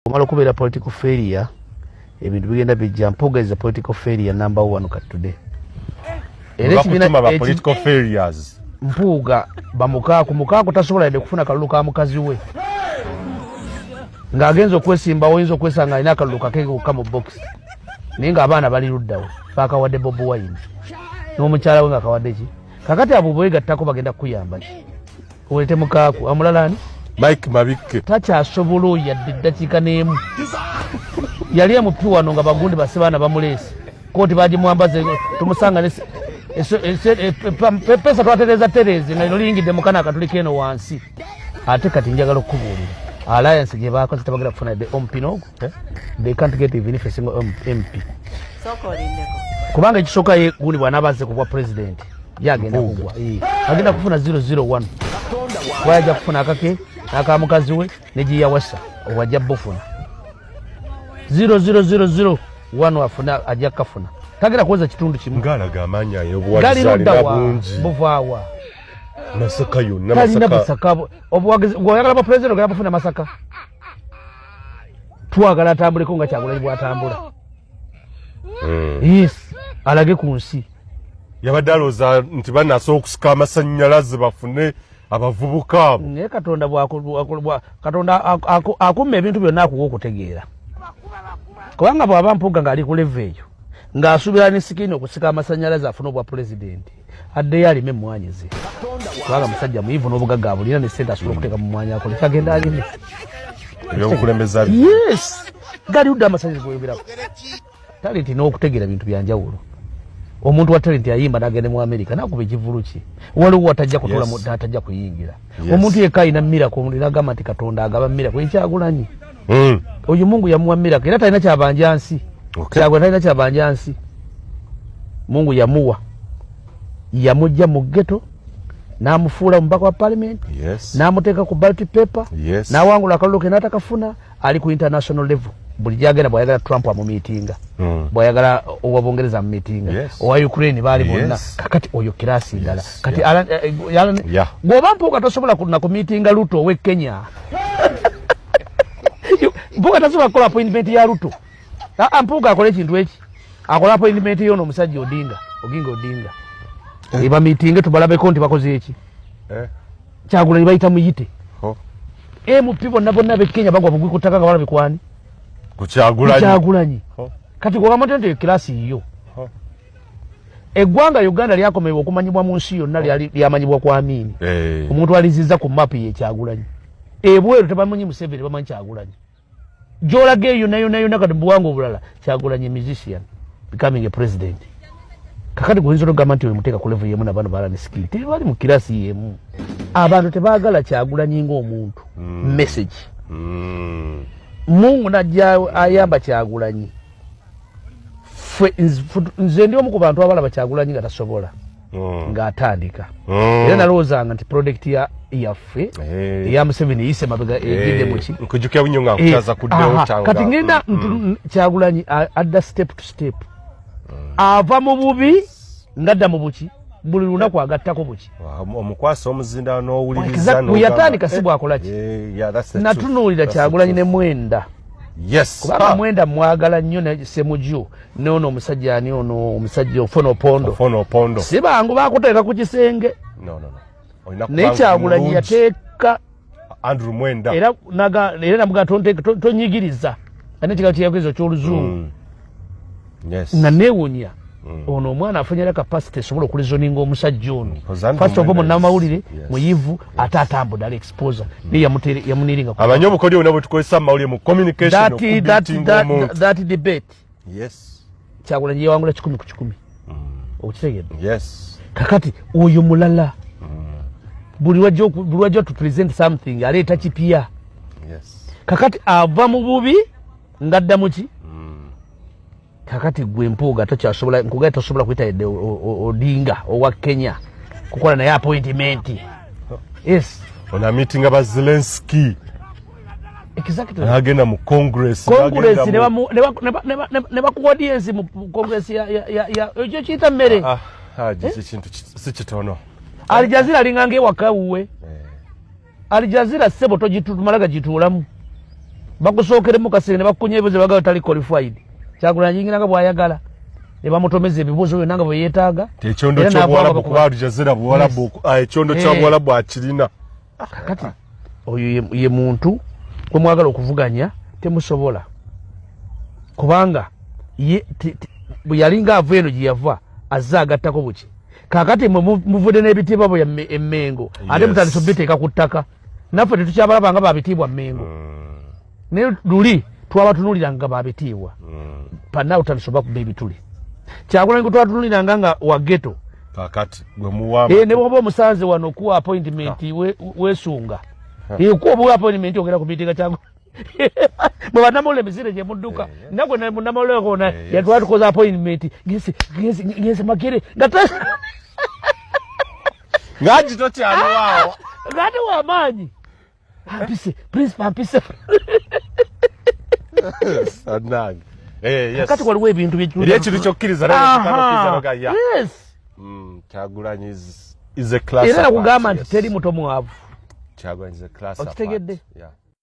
Omala okubeera political failure, ebintu bigenda bijja. Mpuuga is a political failure number one kati today. Era ekibiina ba political failures. Mpuuga bamukaaku mukaaku tasobola yadde kufuna kalulu ka mukazi we ng'agenza okwesimbawo. Oyinza okwesanga alina akalulu kake kokka mu box, naye ng'abaana bali luddawo bakawadde Bobi Wine n'omukyala we nga kawadde ki. Kakati abo bwegattako bagenda kukuyamba ki? Olete mukaaku amulala ani? Mike Mabikke. Takyasobola oyo yadde eddakiika n'emu. Yali emupi wano nga bagundi base baana bamuleese kooti bagimwambaza, tumusanga pesa twatereza tereze nga lino liyingidde mukana akatuli keno wansi. Ate kati njagala okukubuulira, alliance gye bakoze tabagenda kufuna yadde MP n'ogu. They can't get even if a single MP. Sooka olindeko. Kubanga ekisooka, ye gundi bw'anaaba azze ku bwa president, ye agenda kugwa. Agenda kufuna 001, kuba yajja kufuna akake n'aka mukazi we ne giyawasa obwajja bufuna 00001, afuna ajja kukafuna, tagenda kuweza kitundu kimu. Ngaalaga amaanyi ayobuwagizi gali alina luddawa? Bungi. Buvaawa? Masaka yonna. Talina. Masaka. Busaka obuwagizi ng'oyagala bwa president, ogenda bufuna Masaka. Twagala atambuleko nga Kyagulanyi bw'atambula. Yes, alage ku nsi. Yabadde alowooza nti banasobola okusika amasannyalaze bafune abavubuka abo. Naye Katonda Katonda akumma ebintu byonna, akuwa okutegeera, kubanga bw'aba Mpuuga ng'ali ku level eyo ng'asuubira ne sikini okusika amasannyalaze afune obwa pulezidenti, addeyo alime emmwanyi ze, kubanga musajja muyivu n'obugagga abulina ne sente asobola okuteeka mu mwanyi akole kyagenda alime. Ebyobukulembeze Yes, gali ludda amasannyalaze goyogerako. Talent n'okutegeera bintu byanjawulo. Omuntu wa talent ayimba n'agenda mu America nakuba ekivulu kye, waliwo watajja kutuula atajja kuyingira. Omuntu yekka alina miracle, omuntu nagamba nti Katonda agaba miracle, eKyagulanyi. Oyo Mungu yamuwa miracle era talina kyabanja nsi. Kyagulanyi talina kyabanja nsi. Mungu yamuwa, yamujja mu ghetto n'amufuula omubaka wa parliament, n'amuteeka ku ballot paper, n'awangula akalulu ke n'atakafuna. Ali ku international level, buli gyagenda, bwayagala Trump amumiitinga, bwayagala owa Bungereza amumiitinga, owa Ukraine, baali bonna. Kakati oyo class ndala. Kati bw'oba Mpuuga tosobola na kumiitinga Ruto owe Kenya. Mpuuga tasobola kukola appointment ya Ruto. Aa, Mpuuga akola ekintu eki, akola appointment yono omusajja Odinga, Oginga Odinga, ebamiitinge tubalabeko nti bakoze eki. Kyagulanyi bayita muyite. MP bonna bonna bekenya bagwa bugwi ku ttaka nga balabye kwani? Ku Kyagulanyi. Kyagulanyi. Kati gwogamba nti class yiyo. Eggwanga Uganda lyakomewa okumanyibwa mu nsi yonna, lyali lyamanyibwa kwa Amini. Omuntu aliziza ku mapu ye Kyagulanyi. Ebweru tebamanyi Museveni, bamanyi Kyagulanyi. Gyolaga eyo yonna yonna yonna kati mubuwanga obulala, Kyagulanyi musician becoming a president. Kakati gwoyinza okugamba nti omuteeka ku level yemu nabano balani skill, tebali mu class yemu. Abantu tebaagala Kyagulanyi ng'omuntu, message. Mungu najja ayamba Kyagulanyi. Ffe nze ndi omu ku bantu abalaba Kyagulanyi nga tasobola, ng'atandika, era nalowoozanga nti product ya yaffe eya Museveni eyise mabega, egidde muki. Nkujjukira bunyo nga nkukyaza ku Delta Kati ngenda Kyagulanyi adda step to step, ava mu bubi ngadda mu buki, buli lunaku agattako buki. Omukwasa omuzinda n'owuliriza. Bwe yatandika si bwakola ki? Natunuulira Kyagulanyi ne Mwenda, kubanga Mwenda mwagala nnyo ne Semuju noono omusajja ani ono omusajja Ofwono Opondo. Ofwono Opondo. Si bangu bakuteeka ku kisenge. No, no, no. Olina naye kubanga Kyagulanyi mulungi. Yateeka Andrew Mwenda. Era era namuga tonyigiriza ate ekigambo kyeyageza ekyoluzungu. Nga neewunya, ono omwana afunye era capacity esobola okureasoninga omusajja ono. Because Andrew First of all, Mwenda munnamawulire muyivu, ate atambudde, ali exposure, naye yamuniringa amanyi obukodyo bwonna bwe tukozesa mu mawulire, mu communication, okubeatinga omuntu. That debate, Kyagulanyi yewangula 100%, okukitegedde? Yes. Kakati oyo mulala, buli wajja to present something aleeta kipya. Kakati ava mu bubi ngadda muki. Kakati gwe Mpuuga tokyasobola, nkugaye tosobola kuyita yadde Odinga owa Kenya kukola naye appointment, yes. Ono amitinga ba Zelenski. Exactly. N'agenda mu Congress. Congress. N'agenda Ne bakuwa audience mu Congress ya ekyo kiyita mmere. Ah, ah, ekintu si kitono. Al Jazeera alinganga ewaka wuwe. Al Jazeera, ssebo, togitumala gagituulamu. Bakusookeremu kasere ne bakukunya ebibuuzo, bagala tali qualified. Kyagulanyi ayingira nga bw'ayagala ne bamutomeza ebibuuzo byonna nga bwe yeetaaga. Ekyondo Era ky'obuwalabu n'akwaba kuba Aljazeera buwalabu, ah, ekyondo Eh. kya buwalabu akirina. Kakati oyo ye muntu gwe mwagala okuvuganya, temusobola, kubanga ye bwe yalinga ava eno gye yava, azze agattako buki. Kakati mwe muvudde n'ebitiibwa bwe emmengo, ate mutandise obiteeka ku ttaka. Naffe tetukyabalaba nga babitiibwa mmengo, naye luli twabatunuliranga nga babitiibwa. Panawe tutandise obakuba ebituli. Kyagulanyi gwe twatunuliranga nga wa ghetto, Kakati gwe muwa Eh, ne bwoba omusanze wano okuwa appointment, weesunga. Eh, okuwa obuwa appointment, ogenda ku meeting kyagu bwe bannamawulire emisinde gye mudduka. Nagwe munnamawulire kona yatwala tukoze appointment, ngenze, ngenze, ngenze Magere nga ngagi tokyaliwaawo. Ngate wamaanyi, ampise principal, ampise. Annange. Eh, yes. Kati waliwo ebintu Eri ekintu kyokkiriza. Yes. Kyagulanyi is a class Era apart, nakugamba nti yes. teri muto mwavu. Kyagulanyi is a class Okitegedde? apart. Yeah.